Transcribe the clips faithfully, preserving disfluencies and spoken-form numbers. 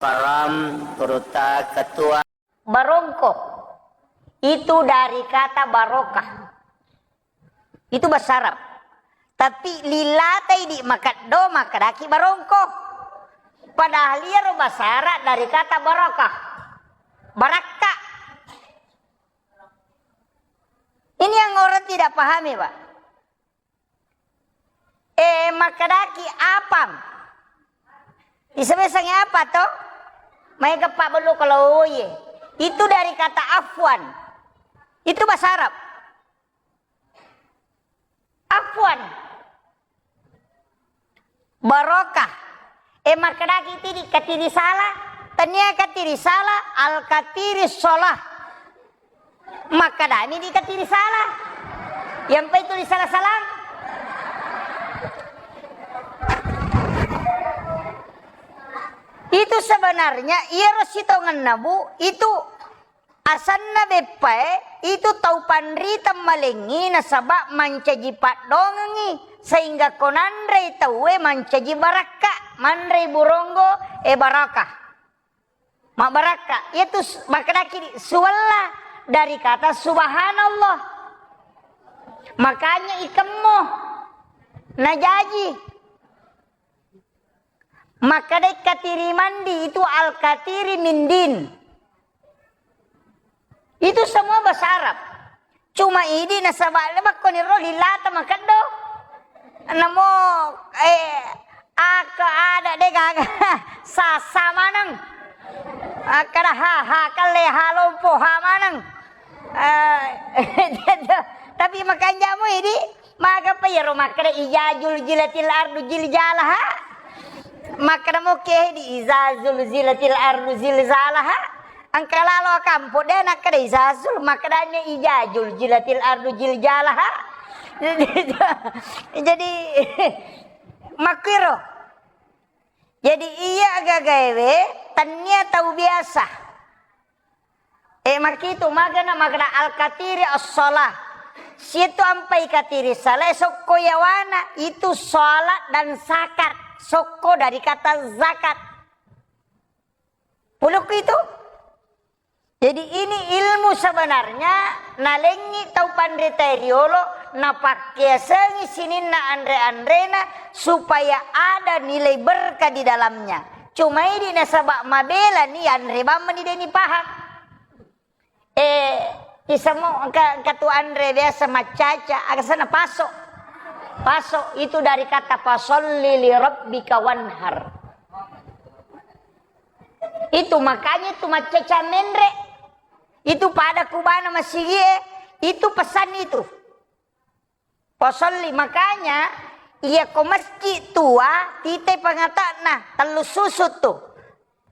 Param, turutta ketua. Barongko. Itu dari kata barokah. Itu bahasa Arab. Tapi lillatai di makeddo, makkedaki barongko. Padahal iyaro bahasa Arab dari kata barakah. Barakka. Ini yang orang tidak pahami, Pak. Eh, makkedaki apang. Isebeseng apa to? Maega pabbello kalau oye. Itu dari kata afwan. Itu bahasa Arab. Afwan. Barokah. Eh, makkedaki tidi katiri salah. Tania katiri salah, al katiri sholah. Makkedami di katiri salah. Yang itu disalah-salang. Itu sebenarnya iyaro sitongenna, Bu, itu asanna beppae, itu tau panriteng malengngi nasaba mancaji paddongengngi, sehingga ko nanrei tauwe mancaji barakka, manrei buronggo, e barakah. Mabbarakka, iyatu s-, makkedaki di suwella dari kata subhanallah. Makanya ikemmo najaji. Makkedai katiri mandi itu al-katiri min din. Itu semua bahasa Arab. Cuma idi nasaba le makkoniro lillata makeddo. Namo, eh, akka ada de gaga sasa maneng. Akkada ha, ha kalle, ha lompo, ha maneng. Eh, tapi makanjamu idi, magapa iyaro makkeda ijazul jilatil ardu jiljalaha? Makkeda mokke di izazul zilatil ardu zilzalaha. Engka lalo kampo de nakkeda izazul, makkedanya ijajul jilatil ardu jiljalaha. Jadi makkiro. Jadi iya gagaewe tania tau biasa. Eh, makitu magana magana al-katiri as-shalah. Situ ampai katiri salah, eh, sokko yawana itu sholat dan zakat. Sokko dari kata zakat. Pulukku itu. Jadi ini ilmu sebenarnya nalengngi tau panritae riolo, napakkeasengi sininna anre-anrena supaya ada nilai berkah di dalamnya. Cuma idi nasaba mabelani anre bamma ni deni paham. Eh, isamo engka, engka tu anre biasa maccaca, aga sana paso. Paso itu dari kata fasalli li rabbika wanhar. Itu makanya itu maccaca menre. Itu pada kubana masigie, itu pesan itu. Fasalli, makanya iya ko masjid tua, tite pangata'na, tellu susun tu.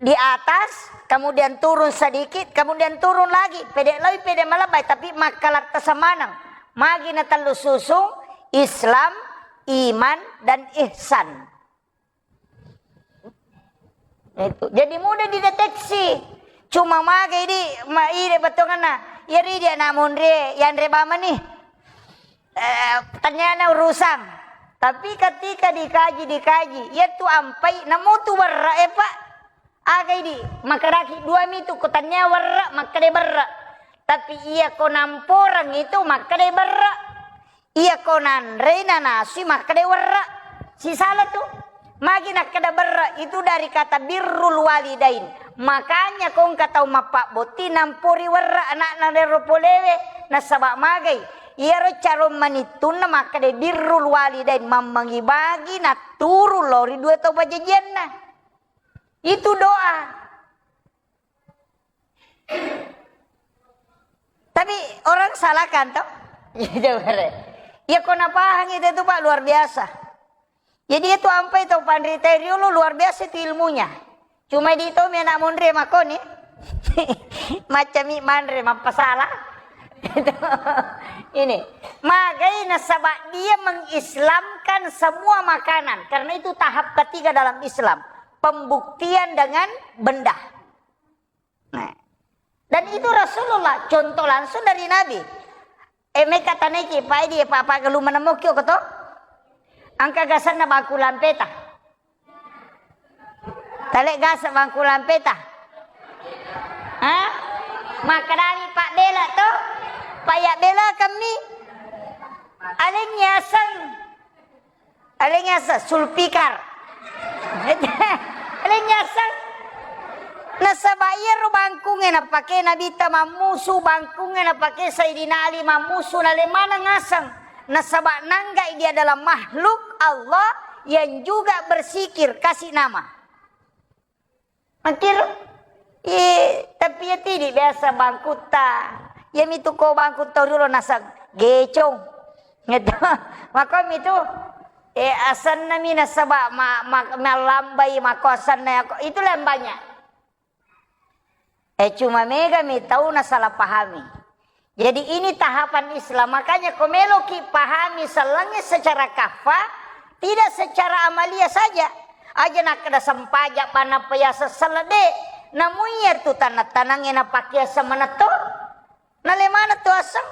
Di atas, kemudian turun sedikit, kemudian turun lagi. Pede loi, pede malebbai, tapi makkalatta semaneng. Magi na tellu susun, Islam, iman, dan ihsan. Itu. Jadi mudah dideteksi. Cuma magai di, ma, ide bettuanna. Iya ri dia nak monre, yang reba mani. Eh, tanyana urusang. Tapi ketika dikaji, dikaji, iya tu ampai, nemu tu berra, eh, Pak. Aga idi, makkedaki dua mitu, ko tania werre, makkeda berre. Tapi iya ko namporeng itu, makkeda berre. Iya ko nanrei nanasui, makkeda werre. Sisala tu. Magi nakkeda berre, itu dari kata birrul walidain. Makanya ko engka tau mappabbotti nampori werre anakna rero polewe, nasaba magai. Iyaro carong manittunna makkeda birrul walidain, mammangi bagi natturung lao ri dua tau pajajianna. Itu doa. Tapi orang salahkan toh? Iya, coba re. Iya, ko napahang itu, itu, Pak, luar biasa. Jadi itu ampai tau panrita riolo luar biasa itu ilmunya. Cuma di itu mi anak monre makoni. Macam mi manre mappasala. Ini. Magai nasaba dia mengislamkan semua makanan. Karena itu tahap ketiga dalam Islam. Pembuktian dengan benda. Nah. Dan itu Rasulullah, contoh langsung dari Nabi. Eh, meka taneki, Pak Edi, Pak, Pak, gelu menemuki, oke, toh? Angka gasanna baku lampeta. Tale gasa bangku lampeta. Ha? Makkedani pabbela to? Paya bela kami. Alengngi aseng. Alengngi aseng Sulfikar. Alengngi aseng. Nasaba iyaro bangkungnge napake Nabitta mammusu, bangkungnge napake Sayyidina Ali mammusu, nale maneng aseng. Nasaba nanggai dia adalah makhluk Allah yang juga berzikir, kasih nama. Makkiro, eh, tapi ya tidi biasa bangkutta. Ya mitu ko bangkutta riolo naseng gecong. Gitu. Mako mitu, eh, asenna mi nasaba ma, ma, mallambai mako asenna ya ko. Itulah yang banyak. Eh, cuma mega mi tau nasalah pahami. Jadi ini tahapan Islam. Makanya ko meloki pahami sellengnge secara kaffa, tidak secara amalia saja. Aja nakkeda sempaja panappa yaseng selleng de. Namu iya tu tanang-tanangnge napakiaseng manetto. Nale maneng tu aseng.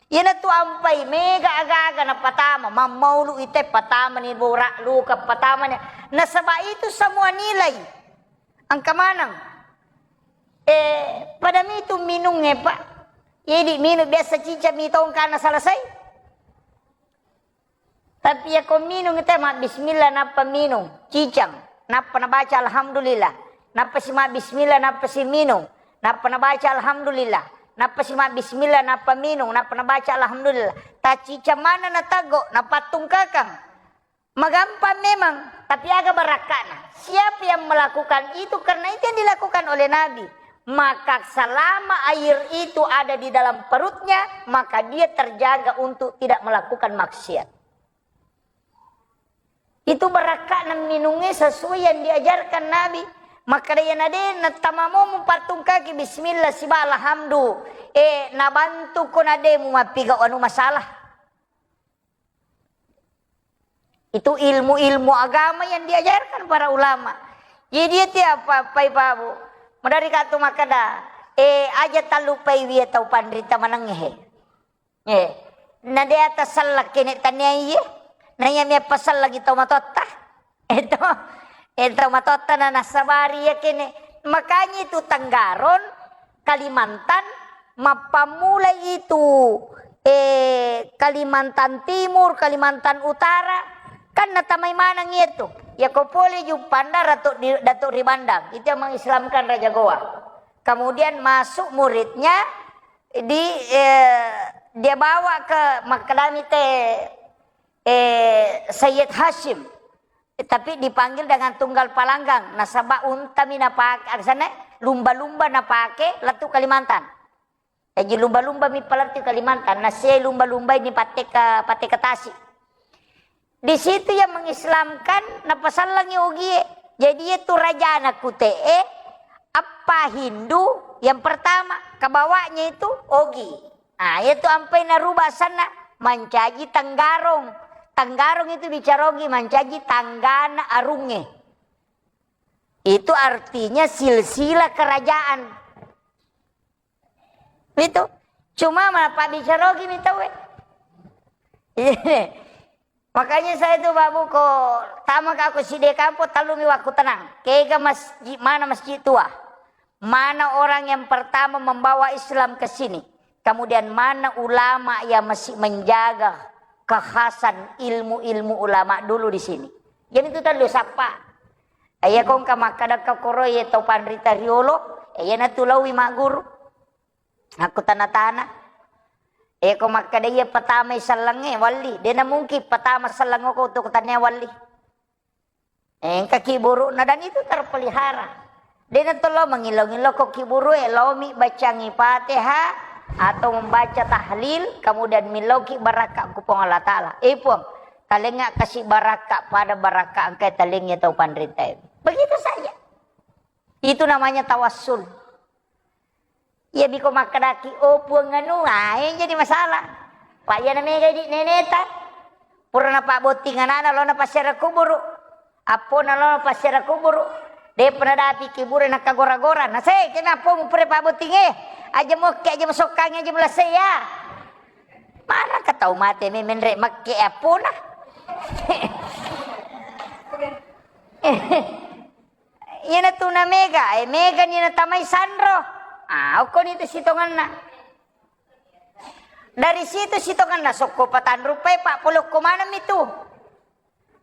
Iyanatu ampai mega aga-aga napatama, mammaulu ite patama ni bora luka patama ni. Nasaba itu semua nilai. Engka maneng. Eh, pada mitu minung e, Pak. Jadi minung biasa cica mi tongkana selesai. Tapi ya ko minung te ma bismillah nappa minung, cicang, nappa nabaca alhamdulillah, nappa si ma bismillah, nappa si minung, nappa nabaca alhamdulillah, nappa si ma bismillah, nappa minung, nappa nabaca alhamdulillah. Tacica mana nataggo, napattungkakang. Magampang memang, tapi aga barakkana? Siapa yang melakukan itu karena itu yang dilakukan oleh Nabi, maka selama air itu ada di dalam perutnya, maka dia terjaga untuk tidak melakukan maksiat. Itu barakkana minungnya sesuai yang diajarkan Nabi. Maka daya nade natamamu mupattungkaki bismillah siba alhamdu. Eh, nabantu ko nade mu mappigau anu masalah. Itu ilmu-ilmu agama yang diajarkan para ulama. Jadi dia tiap apa-apai pabu. Madari katu makkeda, eh, aja tallupai wie tau panrita manengnge he. Eh, na dea tasellak kene tania iye. Na iya mia pasallangi tau matotta. Eto, eto matotta na nassabari iya kene. Makanya itu Tenggarong, Kalimantan, mappammulai itu, eh, Kalimantan Timur, Kalimantan Utara, kan natamai maneng iya tu. Ya ko pole Juppandang, Datuk di, Datuk Ribandang, itu yang mengislamkan Raja Gowa. Kemudian masuk muridnya di, eh, dia bawa ke Makadami te, eh, Sayyid Hashim. Tapi dipanggil dengan tunggal palanggang, nasaba unta mi napake, aksana lumba-lumba napake lettu Kalimantan. Jaji lumba-lumba mi palettu Kalimantan, nasia lumba-lumba ini patteka, patteka tasi. Di situ yang mengislamkan, napasallangi ogie. Jadi itu rajana kute'e, appa Hindu yang pertama, kebawanya itu ogi. Ah, itu ampai naruba asanna, mancaji Tenggarong. Tenggarong itu bicara ogi, mancaji tanggana arungnge. Itu artinya silsilah kerajaan. Itu. Cuma malah pabbicara ogi mi tauwe. Makanya saya itu, Babu, ko tama ka ko side kampo, tallumi wakku tenang. Kega masjid, mana masjid tua? Mana orang yang pertama membawa Islam ke sini? Kemudian mana ulama yang masih menjaga kekhasan ilmu-ilmu ulama dulu di sini? Jadi itu tallu sappa. Iya ko engka makkada ka koro iya tau panrita riolo, iya natu laui magguru. Aku tana-tana. Eh, ko makkada iya patamai sellengnge, walli. Dena mungkin patama selleng ko tu tania walli. Eh, engka kiburu'na dan itu terpelihara. Dena tollo mengilo-ngilo ko kiburu e, lomi bacangi Fatihah atau membaca tahlil, kemudian miloki barakka ku Puang Allah Ta'ala. Eh, Puang, talengnga kasi barakka pada barakka engka talengnge tau panrita e. Begitu saja. Itu namanya tawassul. Iya biko makkedaki, "Oh, Puang anu," ah, yang jadi masalah. Pak, iya namega di neneta. Pura napabbotting anana, lo napassiara kuburu. Appona lo napassiara kuburu. Depa nadapi kiburu nakagora-gora. Nase, kena appomu pura pabbotting e. Aja mokke, aja masokkangi, aja malase ya. Mana ka tau mate me menre makke appona. Iyanatu na mega, eh, mega ni natamai sanro. Ah, okkoni tu sitonganna. Dari situ sitonganna sokko patanrupai, Pak, polokko maneng mi tu.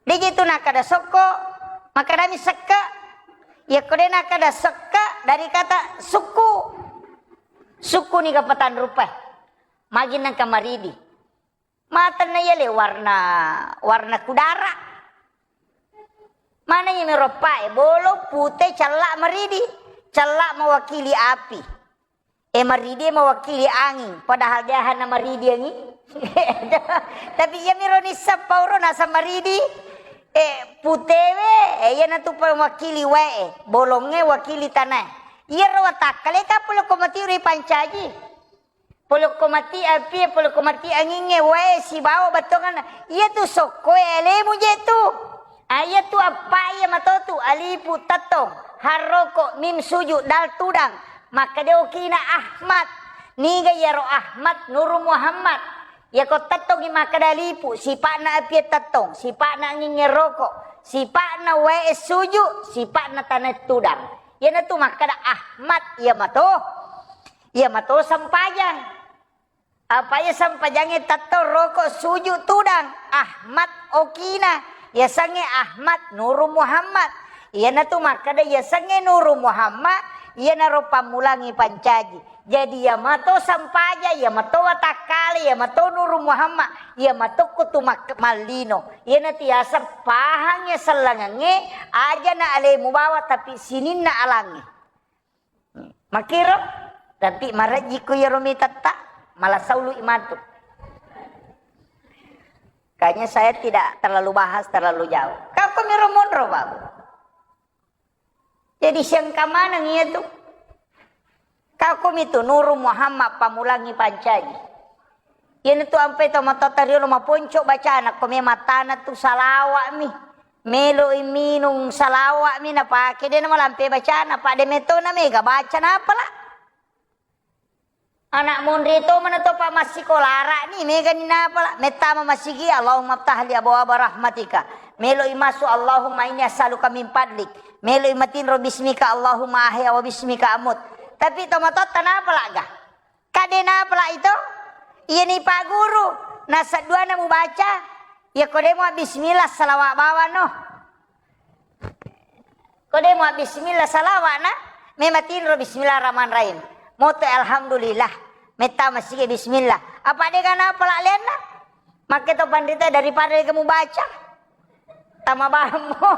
Deje tu nakkada sokko, makkadami sekke. Yakko de nakkada sekke, dari kata sukku. Sukku ni ka patanrupai. Magi nangka maridi. Matenna yale warna, warna kudara. Mana yami roppae, bolong, pute, cella, maridi. Cella mewakili api. Eh, maridi mewakili angin, padahal de ahanna maridi angin. Tapi iyamiro nisseng pauro naseng maridi, eh, putewe, eh, iyanatu mewakili wae, bolongnge wakili tanae. Iyaro watakkale ka polokko mati ri pancaji. Polokko mati api, polokko mati angingnge, wae sibawa battonganna. Iyatu sokkoe alemu je tu. Ah, iyatu appa iya matotu, alifu tettong, harroko, mim sujud, dal tudang. Makkeda okina Ahmad. Niga iyaro Ahmad? Nuru Muhammad. Iyako tettongi makkeda alifu, sipa'na apie tettong, sipa'na angingnge roko, sipa'na wae sujud, sipa'na tanae tudang. Iyanatu makkeda Ahmad, iya mato. Iya mato sempajang. Apa iya sempajangnge tettong, roko, sujud, tudang, Ahmad okina, yasengnge Ahmad Nuru Muhammad. Iyanatu makkeda yasengnge Nuru Muhammad, iyanaro pammulangi pancaji. Jadi iya mato sempajang, iya mato watakkale, iya mato Nuru Muhammad, iya mato kutu mak-, mallino. Iyanatu yaseng pahangnge sellengengnge, aja na alemu bawang, tapi sininna alangnge. Makkiro, tapi marejjikku iyaro mitetta, malah saului matu. Kayaknya saya tidak terlalu bahas terlalu jauh. Kakko miro monro, Babu. Jadi siangka maneng iya tu. Kakko mitu Nuru Muhammad pamulangi pancaji. Iyanatu ampai tomatoatta riolo maponco bacana, ko me matana tu salawa'mi. Meloi minung salawa'mi napake, de namalampe bacana, pa de metona mega baca napala. Anak monri to mana to pa massikolara'ni, megani napala. Mettama masigi, Allahumma ftahli abwaba rahmatika. Meloi masu, Allahumma inni as'aluka min fadlik. Meloi matinro bismika, Allahumma ahya wa bismika amut. Tapi tomatoatta napala ga? Kade napala ito? Iyani Pak Guru, nasadduana mubaca, iya ko de mua bismillah, salawa bawano. Ko de mua bismillah, salawa'na, mematinro bismillahirrahmanirrahim. Moto alhamdulillah, mettama sige bismillah. Apa de ga napala lenna? Makke to panrita daripada de ga mubaca. Tama bammo.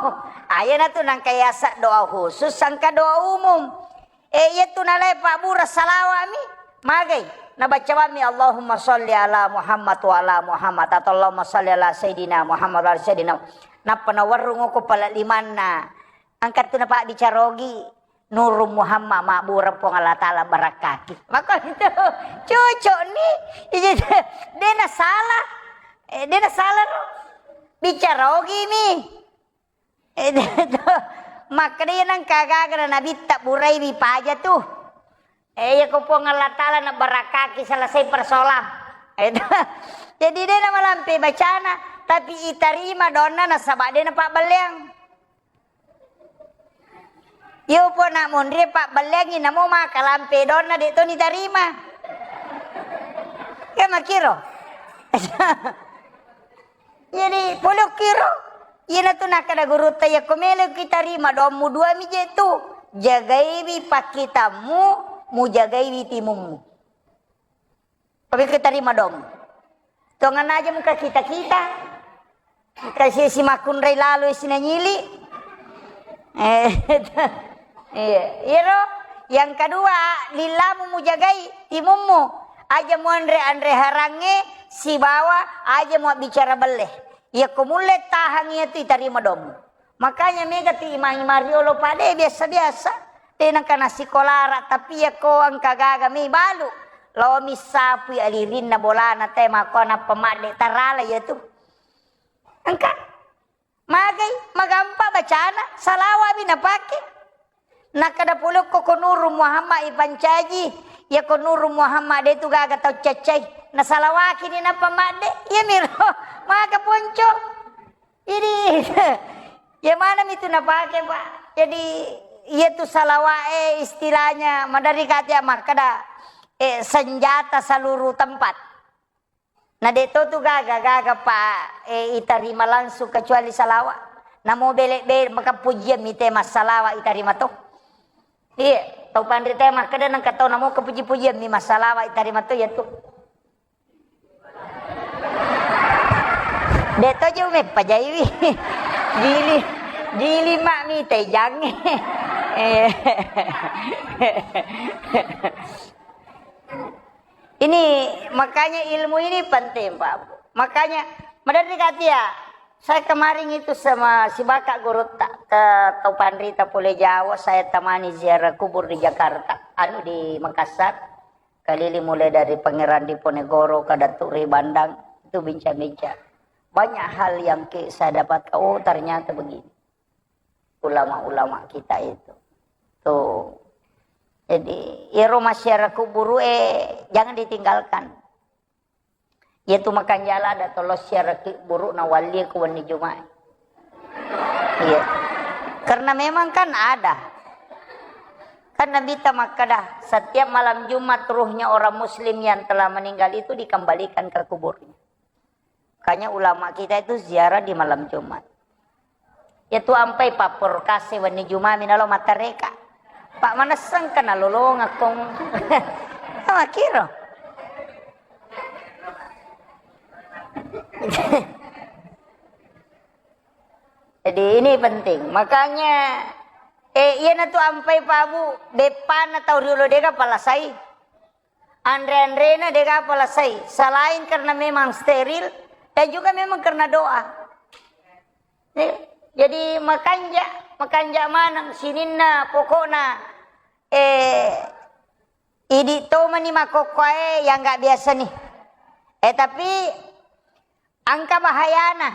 Ayanatu nangka yasa doa khusus, sangka doa umum. Eh, iyatu nalai pabbura salawa'mi, magai. Nabaca bammi, Allahumma sholli ala Muhammad wa ala Muhammad, atau Allahumma sholli ala Sayyidina Muhammad wa ala Sayyidina. Nappa nawerrung ko pala limanna. Angkattu napabbicara ogi, Nurung Muhammad, mabbura Puang Allah Ta'ala barakkaki. Makko itu, cocok ni. Iya, de na salah. Eh, de na salah, no. Bicara ogi mi. Eh, de to. Makkeda iya nangka gaga na nabitta burai mi paja tu. Eh, iya ko Puang Allah Ta'ala na barakkaki selesai persoalan. Eh, to. Jadi de na malampe bacana, tapi itarima donna nasaba de na pabbelleang. Iyo po na monri pabbelleangi namo maka lampe donna de to nitarima. Ke makiro. Jadi polokkiro. Iyanatu nakkeda gurutta, yakko meloki tarima doammu dua mi je tu. Jagaiwi pakkitammu, mujagaiwi timummu. Tapi kita terima dong. Tongan aja muka kita-kita. Kasi si makunrai lalo si nanyili. Eh, iya. Iyaro yang kedua, lillamu mujagai timummu. Aja muanre-anre harangnge sibawa aja muabbicara belle. Iya ko mulle tahang iya tu itarima dong. Makanya mega tu imang-imang riolo pade biasa-biasa. De nengka nasikolara, tapi iya ko engka gaga mi balu. Lomi sapui alirinna bolana te mako nappa madde tarala iya tu. Engka. Magai, magampa bacana, salawa mi napake. Nakkeda pulukko ko Nuru Muhammad ipancaji. Iya ko Nuru Muhammad de tu gaga tau caccai. Nasalawaki ni nappa madde. Iya miro. Maka ponco. Jadi, ya mana mi tu napake, Pak? Jadi, Iya tu salawa'e istilahnya, maderri katia makkeda, eh, senjata seluruh tempat. Na de' to tu gaga-gaga pa, eh, itarima langsung kecuali salawa. Namo bele-bele maka pujian mi te massalawa itarima to. Iya, tau panrita makkeda nengka tau namo kepuji-pujian mi massalawa itarima to ya tu. De' to je umeppa jaiwi. Jili, jili mak mi te jange. Eh. Ini makanya ilmu ini penting, Pak Bu. Makanya maderri katia, saya kemarin itu sama si Baka Gurutta ke tau panrita pole Jawa, saya temani ziarah kubur di Jakarta, anu di Makassar. Keliling mulai dari Pangeran Diponegoro ke Datuk Ri Bandang, itu bincang-bincang. Banyak hal yang ke saya dapat, oh, ternyata begini. Ulama-ulama kita itu. Tuh. Jadi, iyaro massiara kuburu, eh, jangan ditinggalkan. Iya tu makanjala ada tolo siara kuburu na walli ku wenni Jumat. Iya. Karena memang kan ada. Kan Nabi ta makkeda, setiap malam Jumat ruhnya orang muslim yang telah meninggal itu dikembalikan ke kuburnya. Makanya ulama kita itu ziarah di malam Jumat. Iya tu ampai papporkase wenni Jumami nalo mattareka. Pak manesseng kena lolongeng kong. Makkiro. Jadi ini penting. Makanya, eh, iyana tu ampai Pak Bu, deppana tau riolo dega palasai. Anre-anrena dega palasai. Selain karena memang steril dan juga memang karena doa. Eh, jadi makanja, makanja maneng sininna pokokna, eh, idi tomani makokkoe yang nggak biasa nih. Eh, tapi engka bahayana,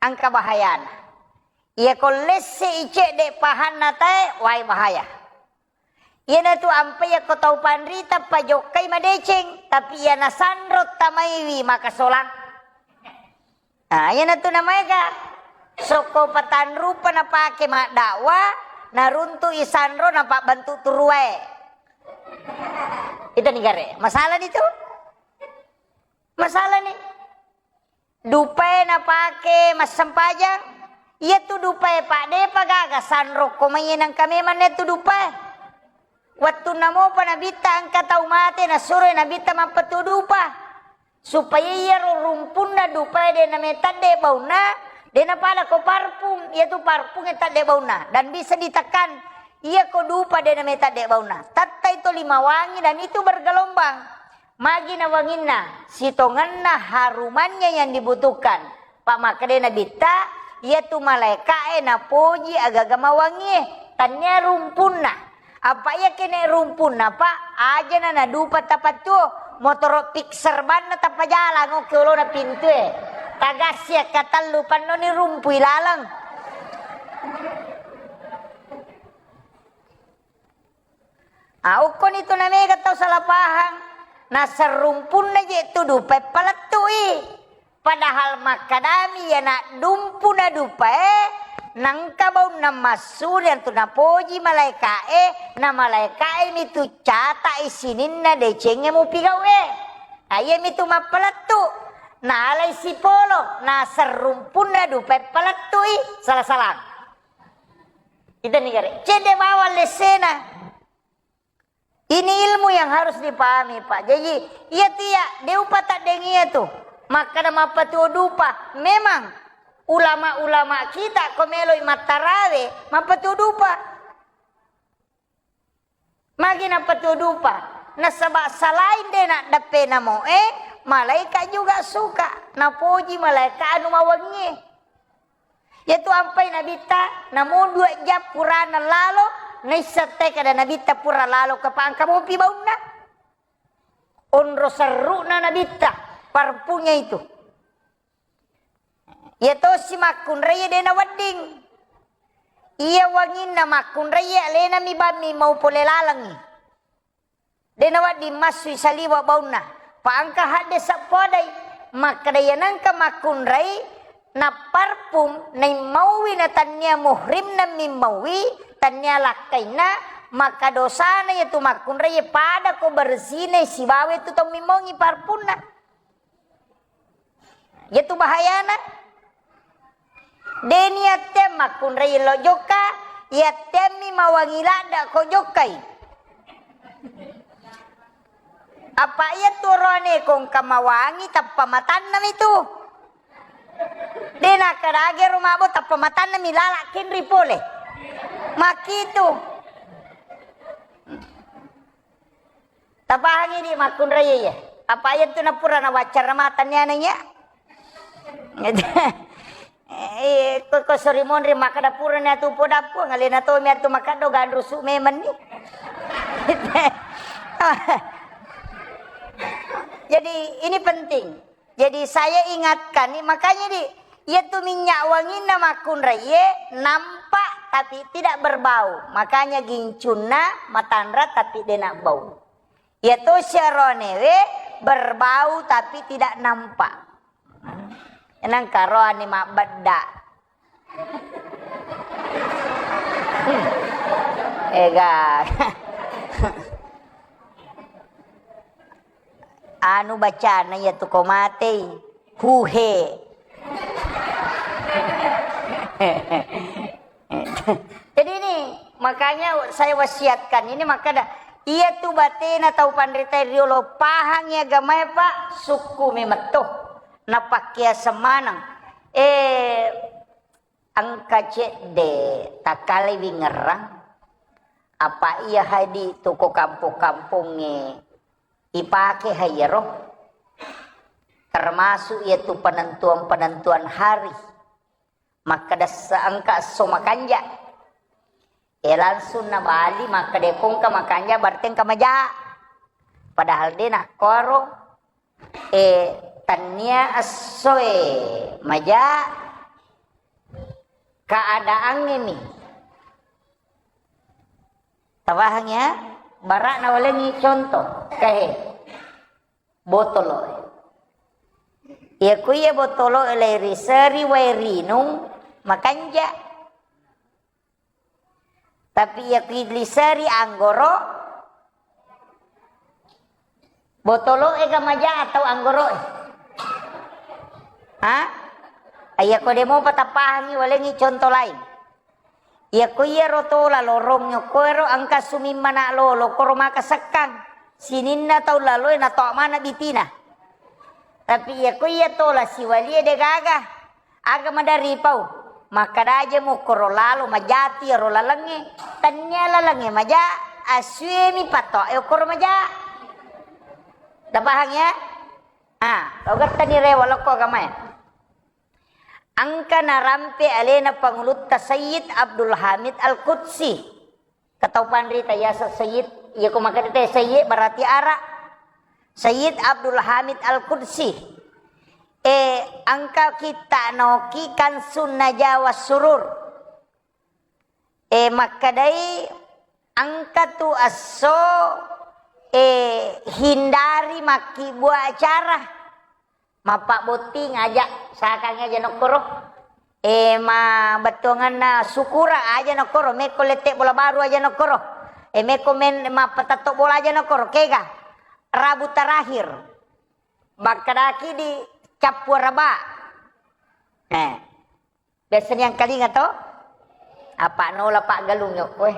engka bahayana. Iya ko lesse i cedde pahanna tae, wai bahaya. Iyana tu ampai yakko tau panrita pajokkai madeceng, tapi iyana sanro tamaiwi makasolang. Nah, iyana tu namaega sokko patanrupa napake maddakwa, naruntu i sanro napabbantu turuae. Itu ni gare. Masalah ni tu. Masalah ni. Dupae napake massempajang, iyatu dupae, Pak, depa gaga sanro ko mai nengka memang na tu dupae. Wettunna mopa Nabitta engka tau mate, nasuroi Nabitta mappatuo dupa. Supaya iyaro rumpunna dupae de nametadde baunna, de napada ko parfum, iyatu parfum e tadde baunna. Dan bisa ditekan, iya ko dupa de nametadde baunna. Tattai to lima wangi dan itu bergelombang. Magi nawanginna, sitongenna harumannya yang dibutuhkan. Pak makkeda Nabitta, iyatu malaeka'e napoji agaga mawangie, tannia rumpunna. Apa iya kene rumpunna, Pak, ajana nadupa tapattuo, motoro fixer banna tapajalang oke olona pintue. Tagassi akkatellu pannoni rumpui laleng. Ah, ukkoni tu namega tau salah pahang. Naserrumpunna je tu dupae palettu'i. Padahal makkadami iya naddumpu na dupae, nangka baunna massuri antu napoji malaeka'e, na malaeka'e mi tu cata'i sininna decengnge mupigau'e. Ah, iya mi tu mappalettu. Nalai sipolo, naserrumpunna dupae palettu'i. Salah-salah. Itu ni gare. Cedde bawang lessena. Ini ilmu yang harus dipahami, Pak. Jadi, iya tiya, de upataddengi iya tu. Makkada mappatuo dupa. Memang ulama-ulama kita ko meloi mattarawe, mappatuo dupa. Magi nappatuo dupa? Nasaba salain de naddeppe namoe, malaika juga suka. Napoji malaika anu mawengie. Iyatu ampai Nabitta, namo dua jam purana lalo, naisseng te kada Nabitta pura lalo, kepa engka mopi baunna. Onro serru'na Nabitta, parfumnya itu. Iya tosi makkunrai de nawedding. Iya wanginna makkunrai alena mi bammi mau pole lalengi. De nawedding massui saliwa baunna. Pa engka hadde seppodai. Makkeda iya nengka makkunrai, Napparpum, naimmauwi, na tannia muhrimna mimmaui, tannia lakkainna, maka dosana iyatu makkunraie pada ko bersihna sibawa itu tau mimmaungi parpunna. Iyatu bahayana. De niatte makkunrai lo jokka, iattemmi mawangi ladda ko jokkai. Apa iya tu roane ko engka mawangi tappa matanna mitu. De nakkadage ro mabo tappa matanna mi lala kenri pole. Makitu. Tapahangi di makkunrai iya. Apa iya tu napura na waccara mata ni anang iya. Eh, ko, ko sori monri makkada pura ni atu podappu, ngalena to mi atu makkado ganrusu memang ni. Jadi ini penting. Jadi saya ingatkan ni, makanya di, iya tu minyak wanginna makkunrai iya nampak tapi tidak berbau. Makanya gincunna matanra tapi dena bau. Iya tu syaronewe berbau tapi tidak nampak. Nang karoani mabbedda. Ega. Anu bacana iya tu ko matei. Huhe. Jadi ini makanya saya wasiatkan ini, maka ada iya tu batena tau panrita riolo pahang ya agamae, Pak, sukku memetto. Napakkea semaneng. Eh, engka cedde takkalewi ngerrang. Apa iya hadi tu ko kampong-kampongnge ipake haiyaro. Termasuk iya tu penentuan-penentuan hari. Makkeda se-, engka esso makanja. Eh, langsung nabali makkeda ko engka makanja berarti engka maja. Padahal de nakkoro. Eh, tannia essoe maja, keadaangnge mi. Tapahang ya? Bara nawalengi contoh, kehe. Botolo. Iya ku iya botolo leiriseri wae rinung makanja. Tapi iya ku iliseri anggoro, botolo ega maja atau anggoro e? Ha? Iya ko demo patapahangi walengi contoh lain. Iya ko iya ro tola lorong nyokko ero engka sumimmana lolo koro maka sekkang. Sininna tau laloe natoa mana bitina. Tapi iya ko iya tola siwalie de gaga. Aga madari pau. Makkadaje mukkoro lalo majati ero lalengnge. Tennia lalengnge maja, assuemi pattoa e okkoro maja. Tapahang ya? Ah, tau gattani rewa lokko agamae. Engka narampe alena pangulutta Sayyid Abdul Hamid Al-Qudsi. Katau panrita yaseng Sayyid, iya ko makkeda te Sayyid berarti ara. Sayyid Abdul Hamid Al-Qudsi. Eh, engka kitta noki Kansun Najawa Surur. Eh, makkedai engka tu esso, eh, hindari makkibua acara. Mappabbotting aja, sakangngi aja nokkoro. Eh, ma bettuanganna syukurang aja nokkoro, mekko lette bola baru aja nokkoro. Eh, mekko men mappatetto bola aja nokkoro, kega. Rabu terakhir. Bakkedaki di cappu araba. Eh. Biasani engkalinga to? Apa nola paggalung yokko e.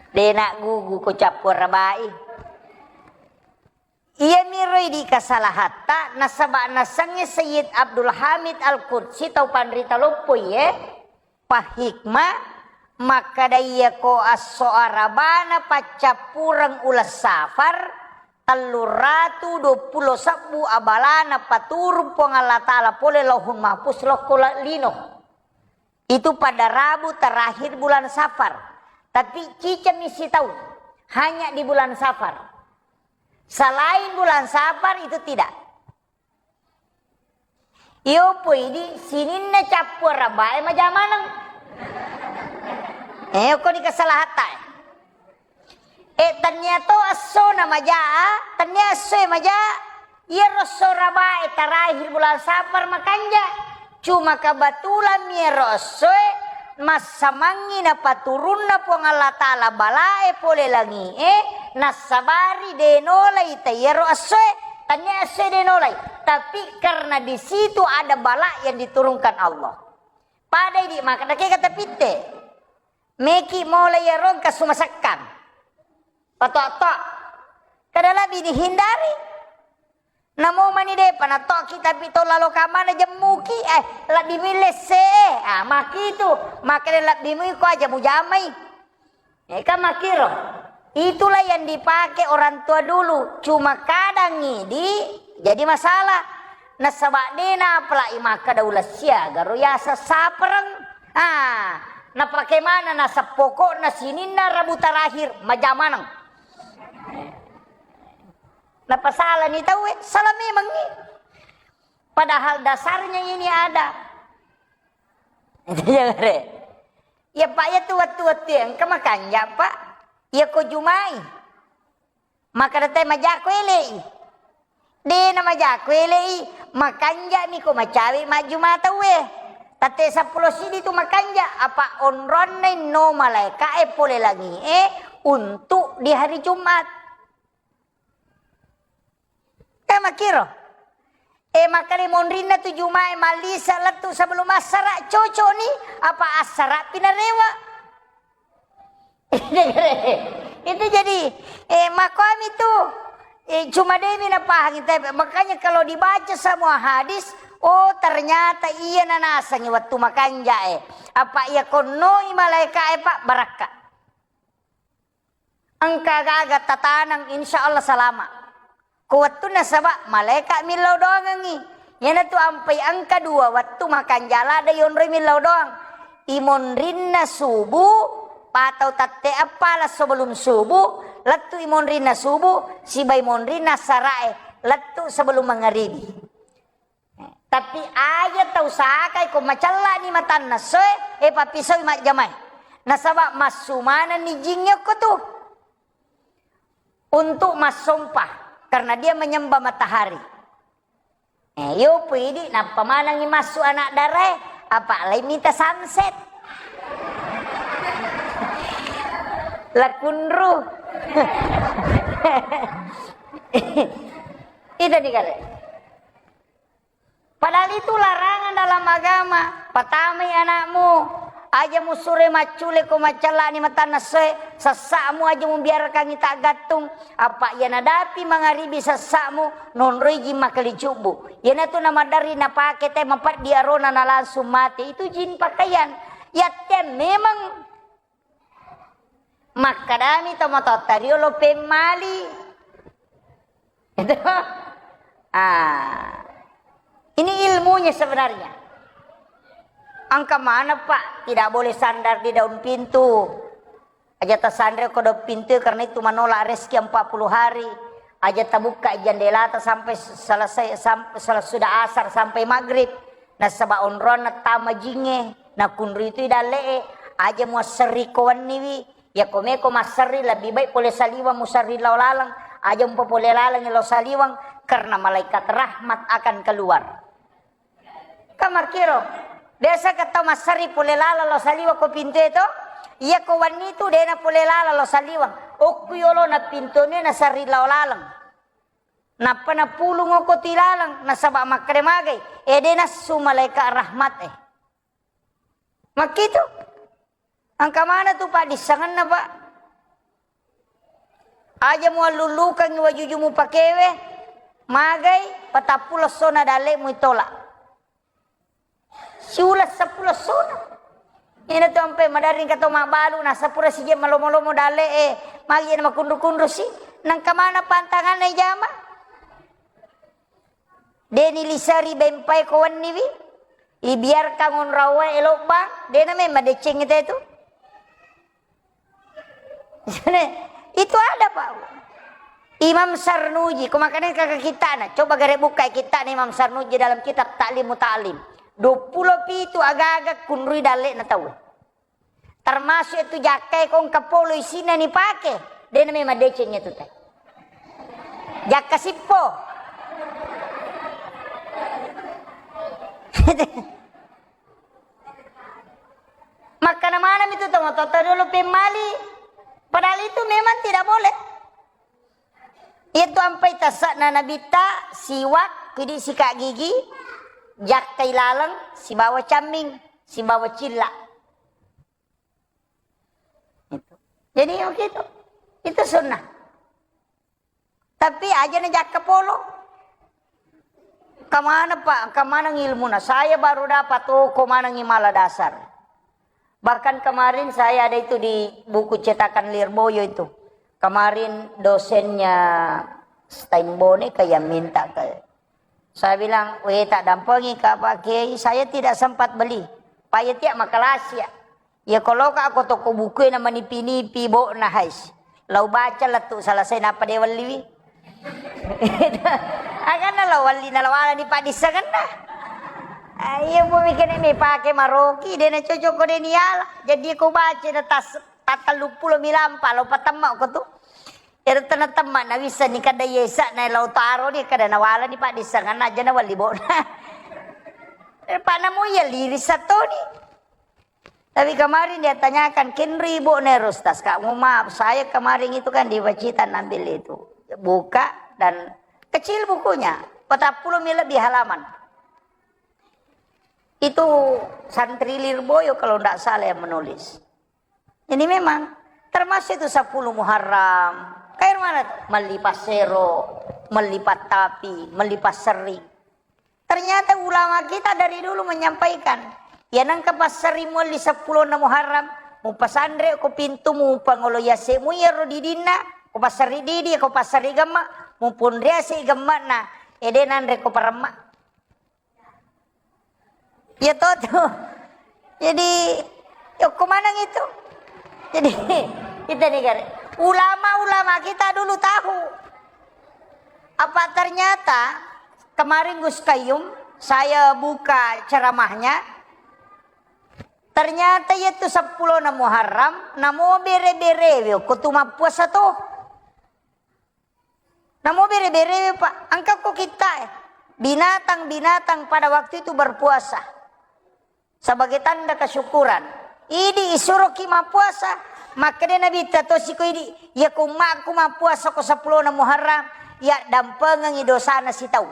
Dena gugu ko cappu arabai. Iyamiro idi kasalahatta, nasaba nasengnge Sayyid Abdul Hamid Al-Qudsi tau panrita loppo iye, pahikma, makkeda iyako esso Arabana paccappureng uleng Safar, telluratu duappulo sebbu abalana paturung Puang Allah Ta'ala pole Lauhul Mahfuz lokko la-, lino. Itu pada Rabu terakhir bulan Safar. Tapi cicengmi sitaung, hanya di bulan Safar. Selain bulan Safar itu tidak. Iyo poi di sininna cappu arabae maja maneng. Eh, ko di kesalahatta e. Eh, tennia to esso na maja, tennia esso e maja, Iyaro esso Rabae terakhir bulan Safar makanja. Cuma kebetulan mi iyaro essoe massamangngi napaturunna Puang Allah Ta'ala balae pole langi'e, nassabari de nolai ta iyaro essoe. Tania essoe de nolai, tapi karena di situ ada bala yang diturunkan Allah. Pada idi maka dake kata pitte. Meki mola iyaro engka sumasekkang. Patok-tok. Kada lebbi dihindari. Namo mani depa natoki tapi to lalo kamana jemmuki, eh, lebbi mille se. Ah, makitu. Makanya lebbi mu iko aja mujamai. Eh, kan makiro. Itulah yang dipakai orang tua dulu. Cuma kadang idi jadi masalah. Nasaba dena apalagi makkada ulessiaga ro yasa sapereng. Ah, napake mana nasab pokokna sininna Rabu terakhir majamaneng. Napasalani tauwe, salah memangngi. Padahal dasarnya ini ada. Iya, Pak, iya tu wettu-wettu engka makanja, Pak. Iya ko jumai. Makkeda te majako ele'i. De na majako ele'i, makanja'mi ko macawe majjuma tauwe. Tette seppulo sidi tu makanja, apa onronna inno malaeka'e pole langi'e untuk di hari Jumat. Kan makkiro. Eh, makkeda monrinna tu Jumae mallisa lettu sebelum assara, cocok ni, apa assara pinarewa. Itu jadi, eh, makoami tu, eh, cuma demi napahang, tapi makanya kalau dibaca semua hadis, oh, ternyata iya nanasangi waktu makanja, eh. Apa iya konnoi malaika, eh, Pak, barakka. Engka gaga tatanang, insya Allah salama. Ko wettunna saba malaika millau doangengngi. Iyanatu ampai engka dua wettu makanja ladde yonroi millau doang. Imonrinna subuh, patau tette eppa la sebelum subuh, lettu imonrinna subuh, sibai monrinna sarae, lettu sebelum mangaribi. Tapi aja tau sakai ko macellani matanna soe, eh, papisoi majjamai. Nasaba massu manenni jingnge okko tu. Untuk massompa, karena dia menyembah matahari. Eh, yo pui idi nappa manengi massu anak darae, apa lai mita sunset. Lakunru. Itu nih kare. Padahal itu larangan dalam agama. Patamai anakmu, aja musure maccule ko maccallani matanna soe, sessa'mu aja mubiarkangi taggattung, apa iya nadapi mangaribi sessa'mu, nonroi jin makali cubbu. Iyanatu namaderri napake te mapeddi arona na langsung mate. Itu jin pakaian. Yatte memang Makkadami tomatoatta riolo pemmali. Itu. Ah. Ini ilmunya sebenarnya. Engka mana, Pak? Tidak boleh sandar di daun pintu. Aja tasanre ko daun pintu karena itu menolak rezeki empat puluh hari. Aja tabukka jendelata sampai selesai, sampai, sesudah asar sampai maghrib. Nasaba onronna tama jinge. Nakunrui tu dalle'e, aja muasserri ko wenniwi. Yako meko masserri, lebih baik pole saliweng muserri lao laleng. Aja mupapole laleng lao saliweng, karena malaikat rahmat akan keluar. Kamakkiro, biasa ka tau masserri pole laleng lao saliweng ko pintue to. Iya ko wenni tu dena pole laleng lao saliweng. Okku yolo na pintue na serri lao laleng. Nappa napulung oko ti laleng, nasaba makkeda magai, ede nassu malaikat rahmat e. Makkitu. Engka mana tu paddissengenna, Pak? Aja muallullukangi wajuju mupakewe, magai patappulo essona dalle'mu itolak. Siuleng seppulo essona. Ina tu ampe madarring kato mabbalu, nasapura sije malomo-lomo dalle'e, magi na makunru-kunru si. Nangka mana pantanganna ijama? Deni lisari bempai ko wenniwi, ibiarkan onrawa elobbang, dena memang deceng itu. Itu ada, Pak. Imam Sarnuji, ko makanya kakak kita na, coba gare buka kita Imam Sarnuji dalam kitab Ta'limu Ta'lim. Dua puluh pitu aga-aga kunrui dalle na tau. Termasuk itu jakkai ko engka polo isinna ni pake, dena memang deceng itu teh. Jakka sippo. Makkana maneng itu tau matotta dulu pemmali. Padahal itu memang tidak boleh. Itu ampai tasakna nabitta, siwak, kidi sikat gigi, jakkai laleng, sibawa camming, sibawa cilla. Itu. Jadi begitu. Itu sunnah. Tapi aja na jakka polo. Kemana Pak? Kemana ilmuna? Saya baru dapat, oh, ko maneng imala dasar. Bahkan kemarin saya ada itu di buku cetakan Lirboyo itu. Kemarin dosennya Steinbone kayak minta ke saya bilang, "Weh, tak dampengi Kak Pak Kiai, saya tidak sempat beli." Pak ya tiap makalasi ya. Ya kalau Kak, aku toko buku na manipi-nipi bo na hais. Lau baca lettu selesai napa de welliwi. Akanna lau welli na lawala ni paddissengenna. Ah, iya bu mikirnya mi pake maroki, de na cocok ko de ni ala. Jadi ko baca na tas, tatallu pulo mi lampa, lau patemma ko tu. Ero tena temma na wisseng ni kada yesa na lau taro ni kada na wala ni paddissengenna aja na welli bo na. Eh, Pak namu iya liri satoni. Tapi kemarin dia tanyakan, "Kenri, Bu, nih, Ustaz, Kak, mohon maaf, saya kemarin itu kan di Pacitan ambil itu." Buka dan kecil bukunya, patappulo mi lebih halaman. Itu santri Lirboyo kalau ndak salah yang menulis. Jadi memang termasuk itu sepuluh Muharram. Kayak mana tuh? Melli passero, melli pattapi, melli passerring. Ternyata ulama kita dari dulu menyampaikan, iya nengka passerri muelli seppulo na Muharram, mupasanre ko pintu, mupangolo yase mu iyaro didinna, ko passerri didi, ko passerri gemma, mupunriase gemmana, ede nanre ko paremma. Iya to tuh. Jadi, yokko maneng itu. Jadi, kita nih, Gar, ulama-ulama kita dulu tahu. Apa ternyata kemarin Gus Kayyum, saya buka ceramahnya, ternyata yaitu seppulo na Muharram, namo bere-bere, yokko tu mappuasa tuh. Namo bere-bere, Pak, engka ko kitta, eh, binatang-binatang pada waktu itu berpuasa sebagai tanda kesyukuran. Idi isuroki mappuasa, makkeda Nabitta to siko idi, iya ko ummakku mappuasa ko seppulo na Muharram, iya dampengengi dosana sitau.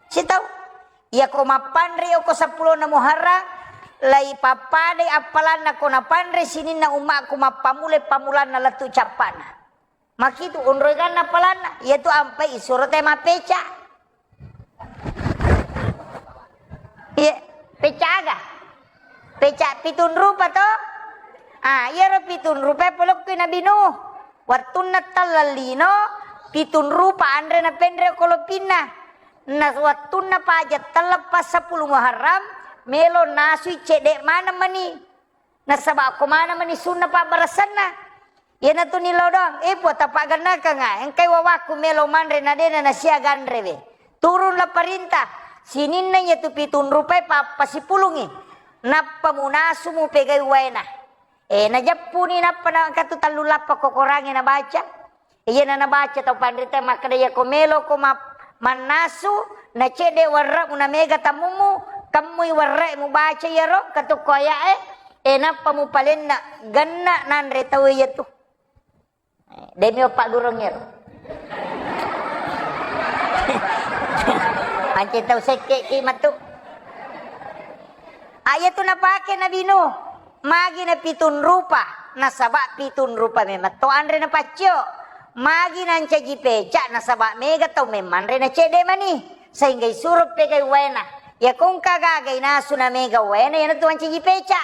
Sitau. Iya ko mappanre ko seppulo na Muharram, lai pappadai appalanna ko napanre sininna ummakku mappamule pamulanna lettu cappana. Makitu onroiganna palanna, iyatu ampai isuro te mappeca. Iya, peca aga? Peca pitung rupa to? Ah, iyaro pitung rupa polokkui Nabi Nuh. Wattunna talleng lino, pitung rupa anre napenre ko lopinna. Na wattunna paja telleppa seppulo Muharram, melo nasui cedde maneng mani. Nasaba ko maneng mani sunna pabbaressanna. Iyanatu nillau doang, eh, Puang, tapaggannakanga, engkai wawakku melo manre na dena nasiaga anrewe. Turunlah perintah, sininna iyatu pitung rupai pa-, pasipulungi. Nappa munasu mupegai waena. Eh, najeppuni nappa na engka tu tellu lappa ko Korangnge nabaca. Iyana nabaca tau panrita makkeda, "Iyako meloko ma-, mannasu, na cedde werre'mu, na mega tammummu, kemmui werre'e mubaca iyaro, katukko aya'e, e, nappa mupalenna, genna nanre tau iyatu." Eh, demi oppa gurung iyaro. Mance tau sekke ki matu. Ah, iyatu napake Nabi Nuh. Magi na pitung rupa, nasaba pitung rupa memang to anre napaccio. Magi nancaji peca, nasaba mega tau memmanre na cedde mani, sehingga isuro pegai waena. Iyako engka gaga inasu na mega waena, iyanatu mancaji peca.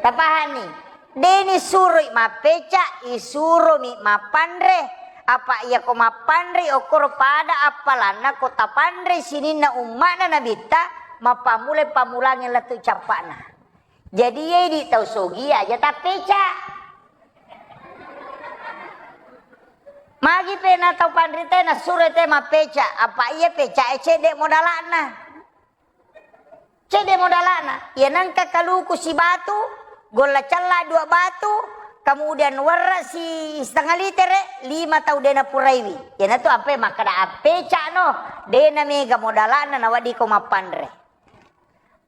Tapahanni? Deni suroi mappeca, isuromi mappanre. Apa iyako mappanre, okkoro pada appalanna ko tapanre sininna umma'na Nabitta, mappammulai pammulangi lettu cappa'na. Jadi, iya idi tau sogi aja tappeca. Magi pena tau panrita nasuro te mappeca, apa iya peca e cedde modala'na. Cedde modala'na, iya nengka kaluku sibatu, golla cella dua batu, Kemudian werre si setengah litere, lima tau de napuraiwi. Iyanatu ampe makkeda appeca'no, de namega modala'na naweddiko mappanre.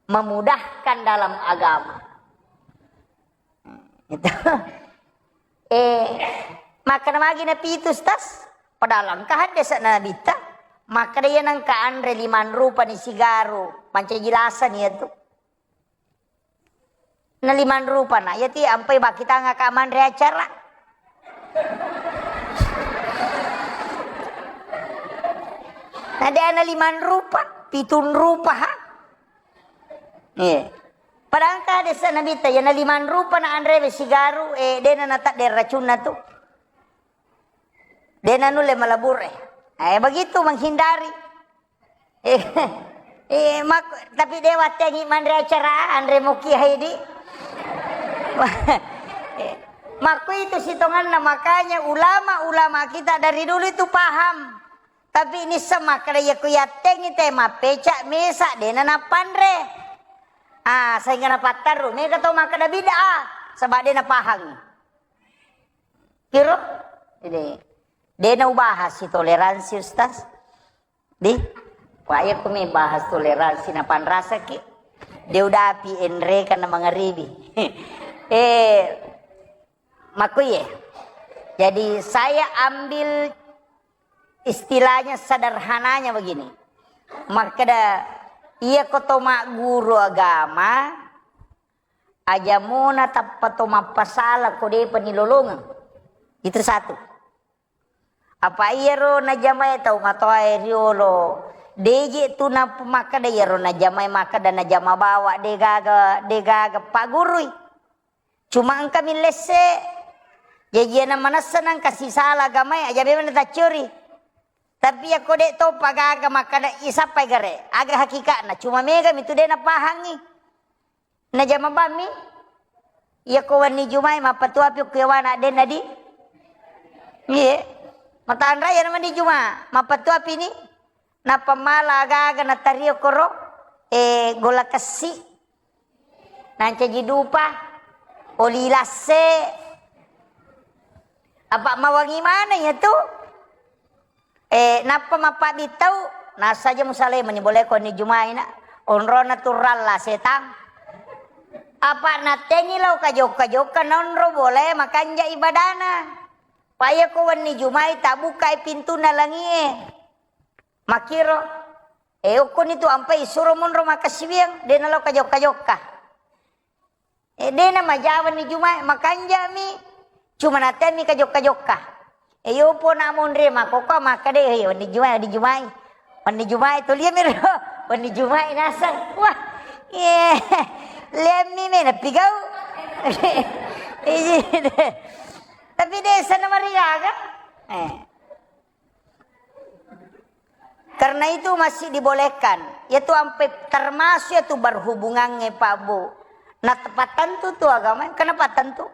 Memudahkan dalam agama. Itu. Eh, makkeda magi napitu, Ustaz? Padahal engka haddese'na Nabitta. Makkeda iya nengka anre limang rupa ni sigaru, mancaji lasani iyatu. Na limang rupa na, iyati ampai bakkitangaka manre acara. Na de ana limang rupa, pitung rupa ha. Iya. Padahal engka hadese Nabitta, iya na limang rupa na anrewe sigaru, eh, dena natadde racunna tu. Dena nulle malabur, eh. Eh, begitu menghindari. Eh, eh, mak-, tapi de wattengi manre acara, anre moki haidi. Eh, makku itu sitonganna, makanya ulama-ulama kita dari dulu itu paham. Tapi nisseng makkeda, iya ku yattengi te mappeca mesa, dena nappanre. Ah, sehingga napatterru, mega to makkeda bid'ah, saba dena pahangi. Kiro? Jadi, dena ubahas si toleransi, Ustaz. Di, wayakku mi bahas toleransi, napanrasaki. Dia udah api enre karena mengeribi. Eh, makkuye. Jadi saya ambil istilahnya sederhananya begini. Makkeda, iya ko to magguru agama, aja mona tappa to mappasala ko depa nilolongeng. Itu satu. Apa iyaro najamae tau matoae riolo, deje tu na makkeda iyaro najamae makkeda najama bawa, degaga, degaga paggurui. Cuma engka millesse. Jaji iyana manessa nangka sisala agamae, aja memang nataccuri. Tapi yakko de to pagaga makkeda isappai gare, aga hakikatna, cuma mega mitu de napahangi. Najama bammi, yakko wenni Jumae mappatuapi okko yawana denna di. Iye. Matanra yana wenni Juma, mappatuapi ni. Nappa mala aga-aga natario koro, eh, gola kessi. Nancaji dupa, oli lasse. Apa mawangi mana ya tu? Eh, nappa mappabittau, nasaja musalai meni boleh ko ni Jumaina. Onrona tu ralla setang. Apa natengi lau kajokka-jokka nonro boleh makanja ibadana. Payako wenni Jumai tabukai pintuna langie. Makkiro, eh, okkoni tu ampai suro monro makkasiwiang, de nalo kajokka-jokka. Eh, de na majawa ni Jumai, makanjami. Cuma natemmi kajokka-jokka. Eh, yopo na monri makkokko makkade, eh, wenni Jumai, wenni Jumai. Wenni Jumai tulia miro. Wenni Jumai naseng. Wah, eh, lemmi me napigau. Iya, de. Tapi de sana mariaga. Eh. Karena itu masih dibolehkan. Yaitu ampe termasuk yaitu berhubungannya Pak Bu. Nah, patentu tu agama, kenapa tentu?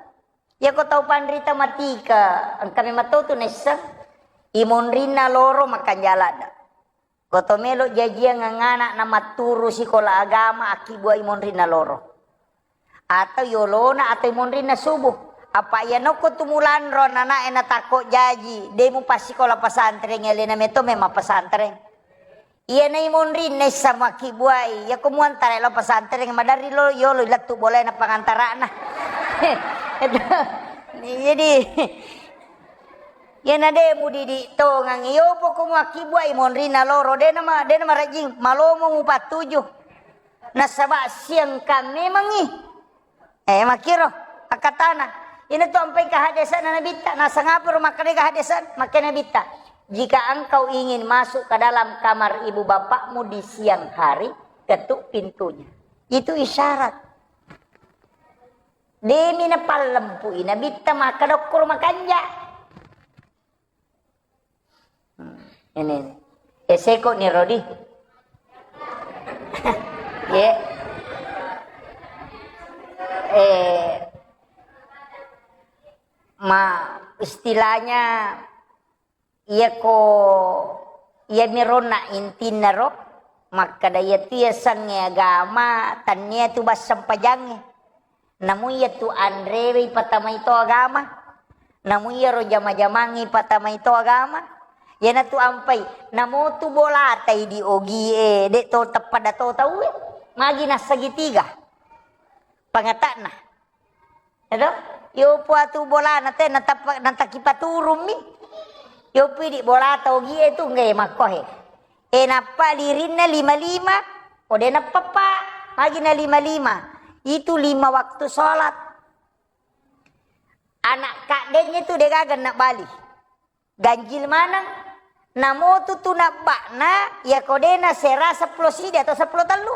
Ya ko tau panrita matika, engka memang tau tu nesseng. Imonrinna loro makanjala da. Ko to melo jajiang angana na matturu sikola agama, akkibuai monrinna loro. Atau yolona atau monrinna subuh. Apa iya nokko tu mulanro nanae na takko jaji, de mupassikola pesantren, elena meto memang pesantren. Iya na imonrinna issa makkibuai, iya ko muantara lo pesantren, madarri lo yolo lettu boleh na pangantarana. Jadi, iya na de mudidi tongang, iyo poko muakkibuai monrinna loro, de nama, de nama rajing, malomo mupattuju. Nasaba siangka memangngi. Eh, makkiro, akkatana. Ina tu ampai ka hadesana Nabitta, nasangaparo makkeda ka hadesana, makkeda Nabitta. Jika engkau ingin masuk ke dalam kamar ibu bapakmu di siang hari, ketuk pintunya. Itu isyarat. Demi napallempui Nabitta makkeda okkoro makanja. Hmm, ini, ini. Eh, seko ni Rodi. Ye. Eh, ma, istilahnya, iya ko, iya mironna intinna ro, makkeda iya tu iya sange agama, tannia tu bassempajangnge. Namu iyatu anrewe ipatamai to agama. Namu iyaro jama-jamangnge ipatamai to agama. Iyanatu ampai, namotu bolata idi ogie, de to teppada to tauwe. Magi nassegitiga. Pangata'na. Eto? Yopo atu bolana te natappa-, natakipaturummi. Yopo idi bolata ogie tu nggae makkohe. E nappa lirinna lima-lima, ode nappappa, magi na lima-lima. Itu lima waktu sholat. Anak kaddenya tu degaga nabali. Ganjil maneng. Namotu tu nabba'na, yako dena sera seppulo sidi atau seppulo tellu.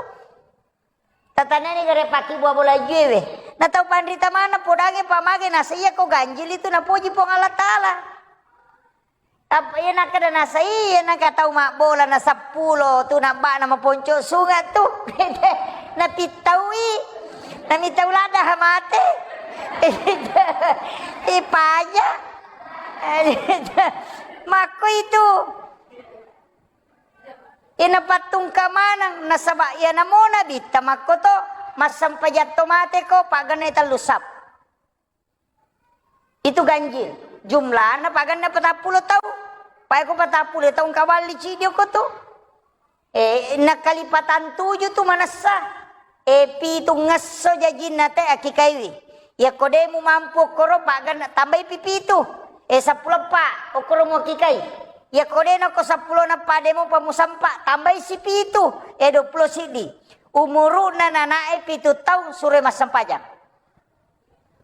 Tatanani gare paki bua bola juewe. Na tau panrita maneng podange pamage nasa iya ko ganjil itu napoji Puang Allah Ta'ala. Apa iya nakkeda nasa iya naka tau mabbola na seppulo tu nabba'na maponco sunga tu. Natittaui. Namitau lada ha mate. Ipaja. Makko itu. Ina pattungka maneng nasaba iya namona bitta makko to massempajang to mate ko pagganna tellu sap. Itu ganjil. Jumlahna paganna patappulo tau. Pae ko patappulo tau engka balli cidio ko tu. Eh, nakalipatan tuju tu manessa. Eh, pitu ngesso jajinna te akikaiwi. Yakko de mumampu okkoro paganna tambai pi pitu. Eh, seppulo eppa okkoro muakikai. Yakko de nako seppulo na pade mo pamusampa tambai si pitu. Eh, dua puluh siddi. Umuru'na nanae pitu taung sure massempajang.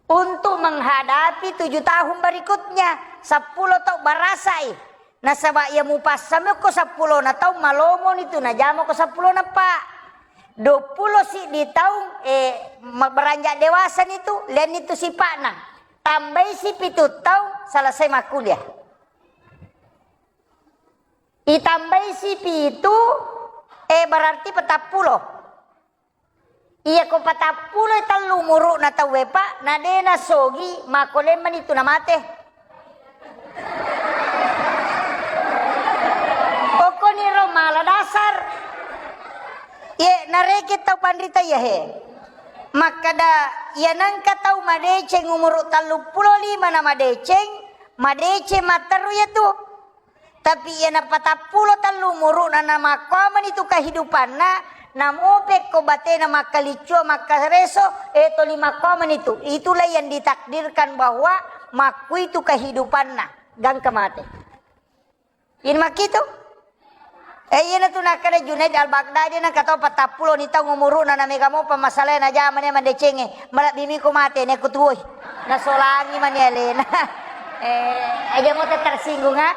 Untuk menghadapi tujuh tahun berikutnya, seppulo tau barasai. Nasaba iya mupassami ko seppulo na taung malomoni tu najama ko seppulo na pa. Dua puluh siddi taung, eh, ma-, beranjak dewasa ni tu, lian itu sipa'na. Tambai si pitu taung, selesai makkuliah. Itambai si pitu, eh, berarti patappulo. Iya ko patappulo tellu umuru'na tauwe, Pak, na de nasogi, makko lemmani tu namate. Pokokni ro mala dasar. Ye, nareke tau panrita iya he. Makkada, iya nengka tau madeceng umuru telluppulo lima na madeceng, madeceng matteru iya tu. Tapi iya napatappulo tellu umuru'na namakkuamani tu kehidupanna, namopekko batena makkaliccua makkareso, eh, toli makkuamani tu. Itulah yang ditakdirkan bahwa makkuitu kehidupanna. Gangka mate. Ini makkitu. Eh, iyana tu nakkeda Junaid Al-Baghdadi, nengka tau patappulo ni taung umuru'na, na mega mopa masalahna jamani madecengnge, malebbi miko mate ne ku tuoi. Nasolangi mani alena. Eh, aja mo tersinggung, ha?